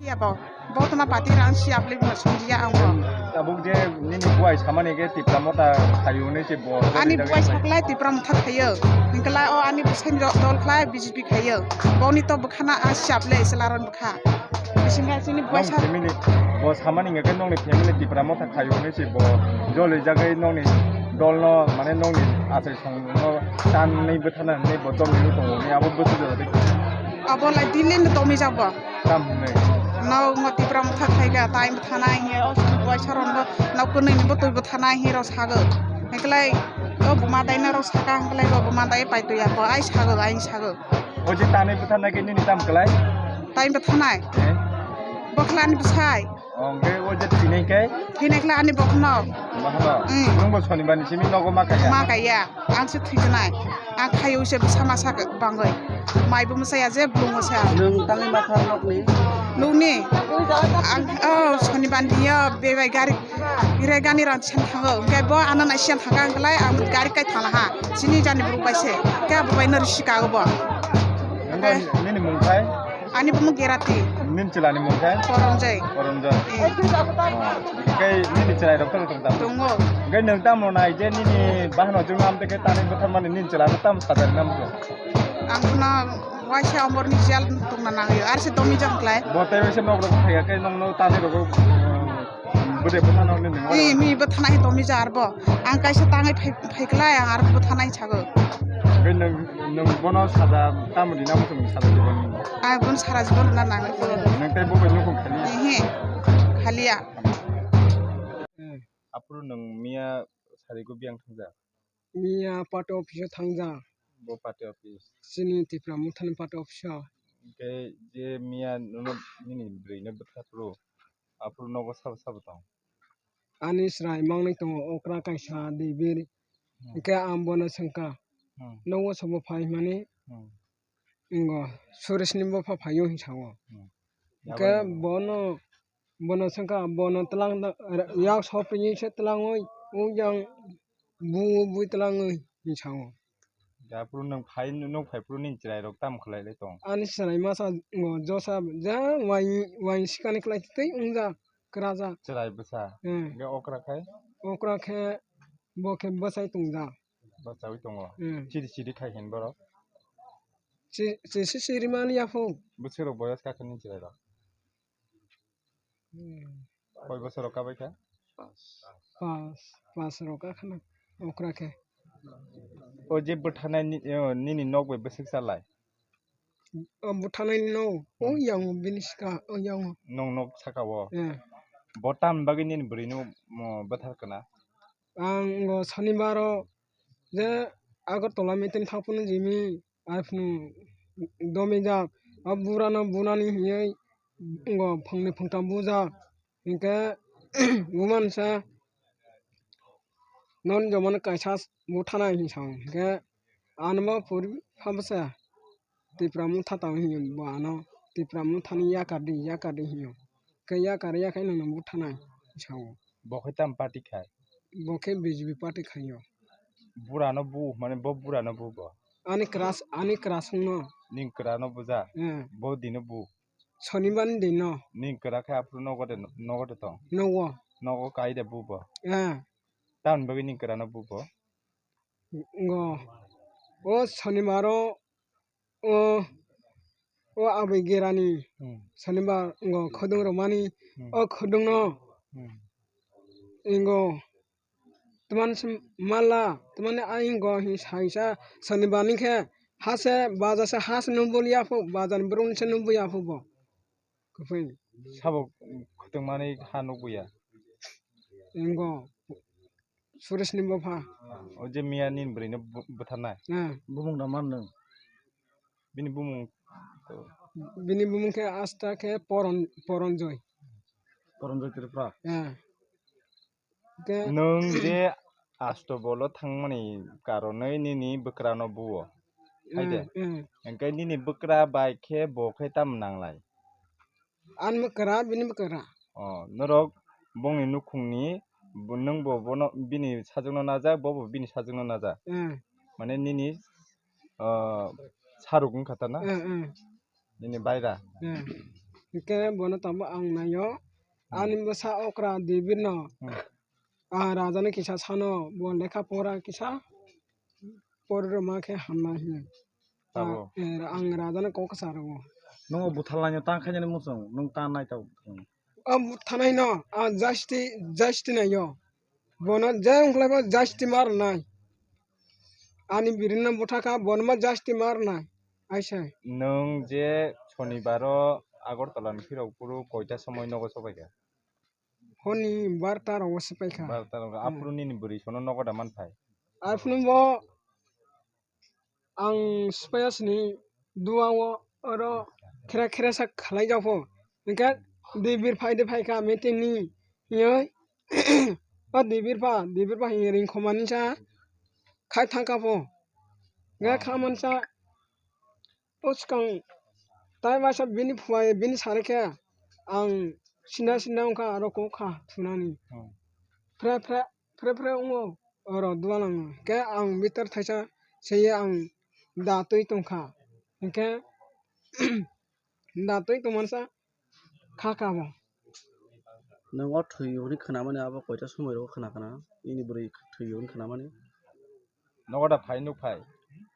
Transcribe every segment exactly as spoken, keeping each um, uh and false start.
Ya bo, bo toma party rang si apli mo sonjiya ang bo. Tabuk je nini buai samani ke Tipra Motha khayu hinwi se bo. Ani buai saklai Tipra Motha khayu. Hingkla o ani bwsai ni dol khlai B J P khayu. Boni to bwkhana a si aple se laron bwkha. Bisinga chini buai sa. Nong family bo samani hingke nongni family Tipra Motha khayu hinwi se bo. Joli jagwi nongni dolno mane nongni achai songno tanwi bwthana hinwi bo dolni tongo hinwi abo bwswk jora de. Abo lai dili no tomi jabo. Tam hinwi. Nok mo Tipra Motha khaika, tai bwthana hiya, o sini buai saron bo, nok kwnwi ni bo twi bwthana hi rok sago. Hingklai, o buma dai na rok saka, hingklai bo buma dai pai twi ako, ai sago, ai sago. O je tanwi bwthana ke nini tam klai? Tai bwthanai. Eh? Bokla ni bwsai. Ongke o je thinai ke? Thinai kla ani bokno. Bahano. Mm. Nungbo sonibar ni simi nogo ma kaya? Ma kaya. Ang se thwijnai. Ang khayo se bwsa masa bangwi. Mai bo mwsaya je bwlung mwsaya. Nwng tangwi ma kha nokni? Nokni. Ang, oh, sonibar ni yo bebai gari. Gire gani ran siyan thango. Hingke bo ano nai siyan thangka hingklai ang gari kai thangla ha. Sini jani bwrwk bai se. Khe abo bai no risi kago bo. Nini mung khai? Ani bumung Gerati. Nini chwla ni mung khe? Koronjoi. Koronjoi. Eh. Oh. Hingke nini chwrai rok tong tong tam? Tongo. Hingke nwng tamo nai je nini bahano jung am teke tani bwthar mani nini chwla no tamo sadari nam khe? Ang khna waisa omor ni jel tongna nangyo. Ar se domi jang klai. Bo tei waisa nok rok phaiya khe nong no tani rok, um, bwde bwthano nini. Eh, mi bwthana hi domi jar bo. Ang kaisa tangwi phai, phaiklai ang ar bwthana hi sago. Hingke nwng, nwng bono saja tamo rina muchung saja jibon? Ang bono sara jibon rina nangwi. Nwng tei bo bai nukhung khali? Ehe, khaliya. Aphuru nwng miya sarigo biyang thangja? Miya party office o thangja. Bo party office? Chini Tipra Mothani party office o. Hingke je miya nono nini bwrwi no bwtha phuru, aphuru nogo sabo sabo tong? Ani chwrai mangnai tongo, okra kaisa, dibir. Hmm. Hingke ang bono swngkha, hmm, nogo sobo phai hwnmani? Hmm. Ingo, Suresh ni bopha phaio hinwi sao. Hmm. Hingke bono, bono swngkha, bono twlang da, yak sopri se twlangwi, o yang bu, bu twlangwi hinwi sao. Da phuru nwng phai, nwng phai phuru nini chwrai rok tamo khlai lai tong? Ani chwrai masa ngo josa ja wai, wai sikani khlai tei wngja kwraja. Chwrai bwsa. Hmm. Hingke okra khai? Okra khe bo khe bwsai tongja. Bwsaui tongo. Hmm. Chiri chiri khai hin borok? Chi-, chisi chiri mani yaphu. Bwswk rok boyos kakhe nini chwrai rok? Hmm. Koi bosor rok kabai kha? Pas, pas rok kakhana okra khe. O je bwthanai ni, o, nini nok bai bwswk chalai? O bwthanai ni no, o, hmm, yango bini sika, o yango. Nong nok saka o? Eh. Bo tam bagwi nini bwrwi no, mo, bwthar kana? Ang o Sonibar o je Agartala meeting thang phano jimi, aphano domijak, o bura no bunani hinwi ngo phangni phangtham bujak, hinkhe bumansa non jomano kaisa buthanai hinwi sao, hinkhe ano ma puri phabasa Tipra Motha tang hinwi bo ano Tipra Mothani yakardi, yakardi hinwi, khe yakar yakhai nwngno buthanai hinwi sao. Bo khe tam party khai? Bo khe B J P party khaio. Bura no bu, mane bo bura no bu bo. Ani crush, ani crush wngno. Ning kwra no buja. Eh. Bo dino bu. Sonibar ni dino. Ning kwra khe aphuru nogo de, nogo de tong. Nogo. Nogo kai de bu bo. Eh. Tamni bagwi ning kwra no bu bo. Ngo. O Sonibar o o, o abui gerani, hmm, Sonibar ngo khudung rwmani, hmm, o khudungno, hmm, ingo twmani se mala, twmani a ingo hin saisa Sonibar ni khe ha se baja se ha se nubul yaphu, bajar ni borok ni se nubul yaphu bo. Kwpui. Sabo khutungmani ha nukbuya. Ingo Suresh ni bopha. O je miya nini bwrwi no bu-, butharnai. Eh. Bumung da man nwng? Bini bumung to. Bini bumung khe asta khe Poron-, Poronjoy. Poronjoy Tripura. Eh. Khe nwng je Astobolo thangmani karonwi nini bwkrano buo. Hai de? Eh, eh. Hwnkhe nini bwkra bai khe bo khe tamo nanglai? Ani bwkra, bini bwkra. Oh, norok bongni nukhungni, bo, nwng bo bono, bini sajwkno najak, bo bo bini sajwkno najak. Eh. Mane nini, ah, saruk wngkha ta na? Eh, eh. Nini baira. Eh. Hwnkhe bono tabuk ang naio. Hmm. Ani bwsa okra Debirno. Hmm. Ang rajano kisa sano, bo lekha pora kisa pori rwma khe hamnai hinwi. Abo. Ah, eh, ang rajano kok kwsa rwo. Nwng o butharlaino tang khainani muchung, nwng tang nai tabuk. O butharnaino, ah, justi-, justi naio. Bono je wngkhlai bo justi ma rwnai. Ani birino butharkha, bono ma justi ma rwnai. Aisa. Nwng je Shonibaro Agartala ni phirok phuru koita somoi nogo sobaikha? Honi barta rogo sobaikha. Barta rogo. Hmm. Aphuru nini bwrwi sono nogo da manphai? Aphuru bo ang sopaiya sini duao oro khera khera sa khalai japho. Hwnkhe Debir phai de phaikha meeting ni. Yoi. O Debir pha, Debir pha hinwi ringkhomani sa khai thangkha pho. Hwnkhe kha mansa o swkang tai masa bini phuai, bini sari khe ang sinda sinda wngkha aro kok kha thunani. Hmm. Phre phre, phre phre wngo oro dualango. Khe ang bitor thaisa seye ang da twi tongkha. Hinkhe da twi tongmansa kha kha bo. Nwng o thwi hwnwi khnamani abo koita somoi rogo khna khna? Nini bwrwi thwi hwnwi khnamani? Nogo da phai nuk phai.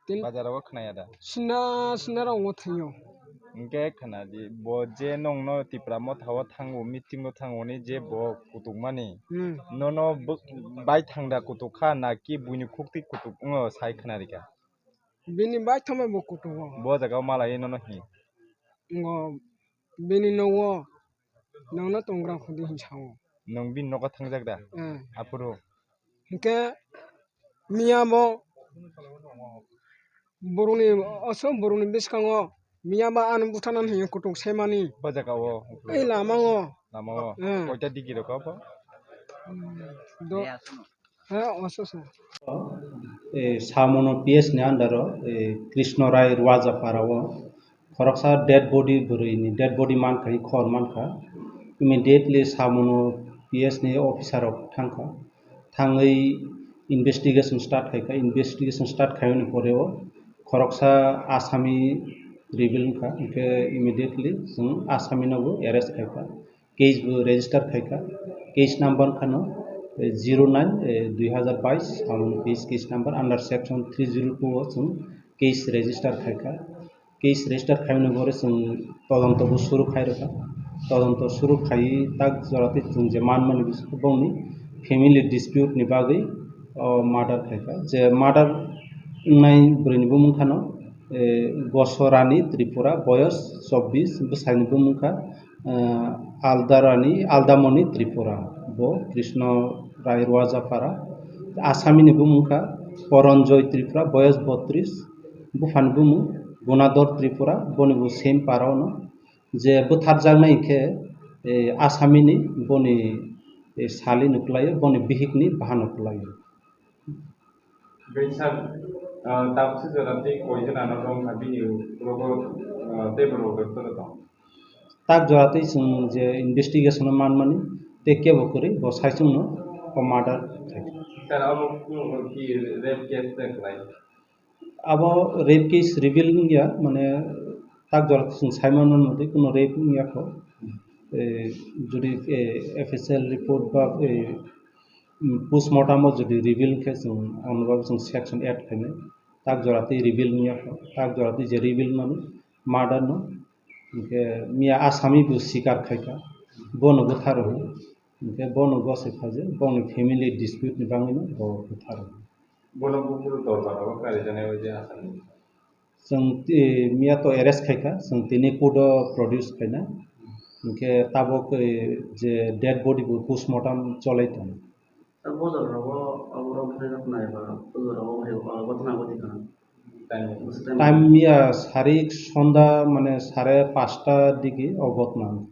Tin- Bazar rogo khnaya da? Sinda sinda rogo thwio. Hinkhe khna di, bo je nongno Tipra Motha o thango, meeting o thango ni je bo kutukmani. Hmm. Nono bo-, bai thangda kutuk kha na ki buini khukti kutuk wngo sai khna rikha? Bini bai thangma bo kutugo. Bo jaga o malai nono hi? Ngo bini nogo nongno tongra khudi hin sao. Nwng bini nogo thangjak da? Eh. Aphuru? Hinkhe miya bo borokni, oso borokni bwskango miya ba ano butharnani hinwi kutuk saimani. Bo jaga o? Ei lama o. Lama o? Eh. Koita digi rok abo? Do-, he, oso se. Eh, Samono P S ni under o, eh, Krishna Rai Rwajapara o khoroksa dead body, bwrwi ni dead body mankha, khor mankha. Immediately Samono P S ni officer rok thangkha. Thangwi investigation start khaikha. Investigation start khaiyoni pore o khoroksa asami reveal wngkha. Hinkhe immediately chwng asami no bo arrest khaikha. Case bo register khaikha. Case number khano, eh, zero nine, eh, dui hazar bais, Samono P S case number under section three zero two o chwng case register khaikha. Case register khaimani pore chwng todonto bo suru khai rwkha. Todonto suru khai tak jora tei chwng je manmani bisingtwi bongni family dispute ni bagwi o murder khaikha. Je murder wngnai bwrwini bumung khano, eh, Gosorani Tripura, boyos chobbish, bwsaini bumung kha, eh, Aldarani, Aldamoni Tripura, bo Krishna Rai Rwajapara. Asamini bumung kha Poranjoy Tripura, boyos bottrish, buphani bumung Gunador Tripura, boni bo same para ono. Je bwtharjaknai hinkhe, eh, asamini boni, eh, sali no kwlaio, boni bihikni bahan no kwlaio. Bai sir, ah, tabuksa jora tei koi jona no tong kha bini ulo, ah, tei borok doctor tong? Tak jora tei chwng je investigation o manmani tei kebo kwrwi bo saichung no o murder khai. Sir, abo ki rape case ta kwlai? Abo rape case reveal wngya, mane tak jora tei chwng sai manmani motoi kuno rape wngya kho. Eh, jodi, eh, F S L report ba, eh, mm, postmortem o jodi reveal khe chwng, ano bagwi chwng section add khainai. Tak jora tei reveal wngya kho. Tak jora tei je reveal mani murder no. Hinkhe miya asami bo sikar khaikha. Bono bwtharwi. Hinkhe bono gosoi kha je boni family dispute ni bagwi no bo bwtharwi. Bono buphuru dorbar o karijaknai bai je asami. Chwng ti-, miya to arrest khaikha, chwng tini court o produce khaina. Hinkhe tabuk, eh, je dead body bo postmortem cholai tongo. Sir, bojor rogo abo rok khe nai ba, bojor rogo hai, ah, ghotona ghoti kha. Time. Time miya sari sonda mane sare pasta digi o ghotona.